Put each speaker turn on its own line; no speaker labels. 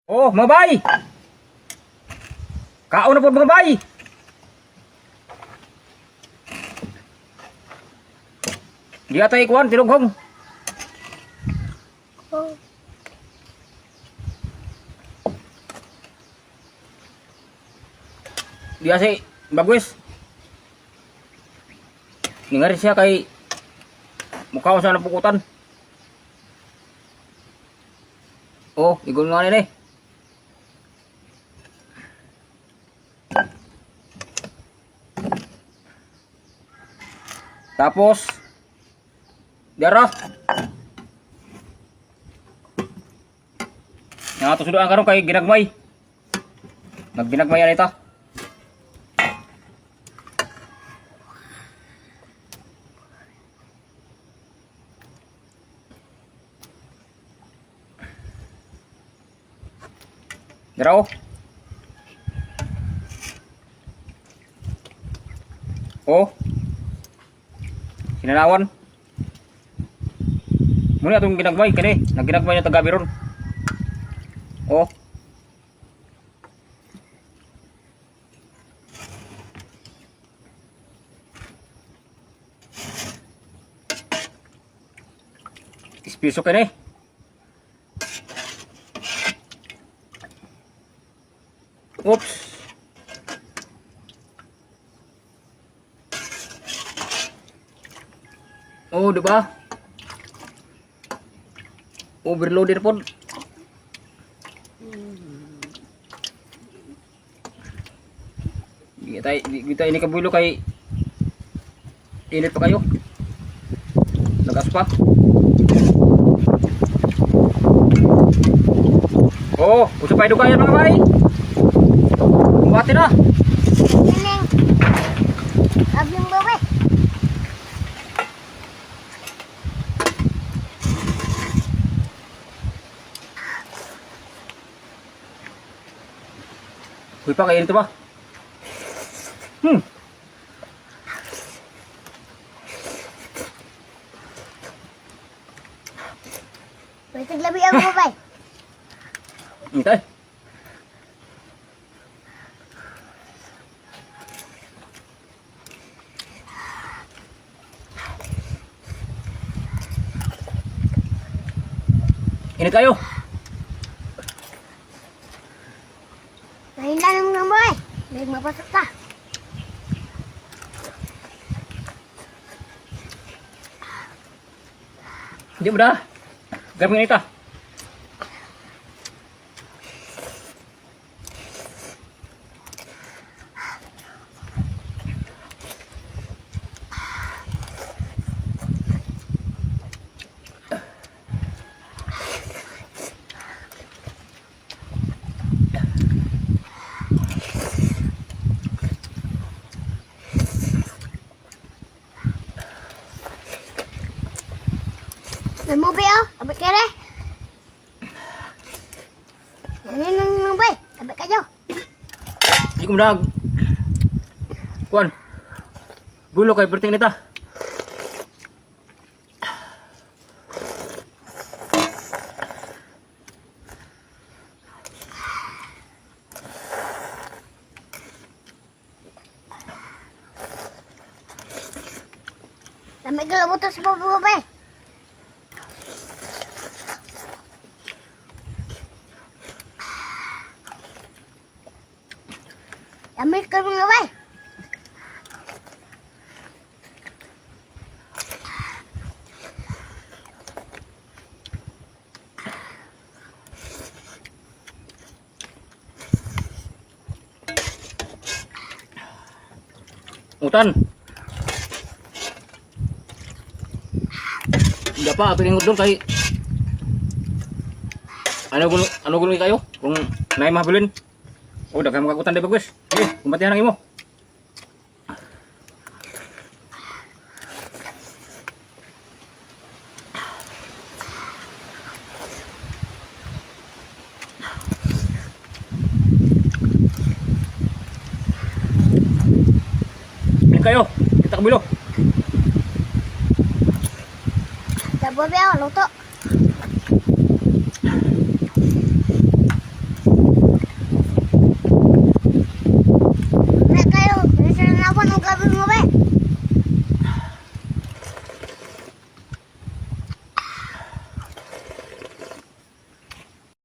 Oh, mga bay. Kaon na po, mga bay. Di atay kuan tinughong.
Oh.
Di asi bagwis. Ningari siya kay mukha sa napukutan. Oh, igol nga nila eh. Tapos, dara. Nga to sudan karon kay ginagmay. Nagginagmay ani ta. Dara oh. Oh. Sinanawan. Muna atong ginagmay kani, nagginagmay na tagabi ron. Oh. Ispiso kani. Oops. Oh, di ba? Overloaded po. Di tayo ini kabulo kay init pa kayo. Nagas pa. Oh, usa pa dugayan, mga bay. Buhati na.
Nining. Abling bawe.
Uy pa, kainit ba?
May taglabi ang babae.
Intay. Init kayo.
Mahina naman ang babae. May mapasok ka.
Hindi mo na. Grabe init ah.
May mobi oh. Abot ka rin. Nining ng babae. Abot kayo.
Hindi ko mo. Kuan. Gulo kay perting init ah.
Lamig ka labuto sa babae. Lamig ka mga babae.
Utan. Hindi pa, ato ingot doon kay ano gulo ano gulo kayo kung naay mahabilin. Oh, daghan mga utan di bagwes. Eh, kumbatihan ang imo. Bilin kayo. Kita kabilo.
Sa babae oh, luto.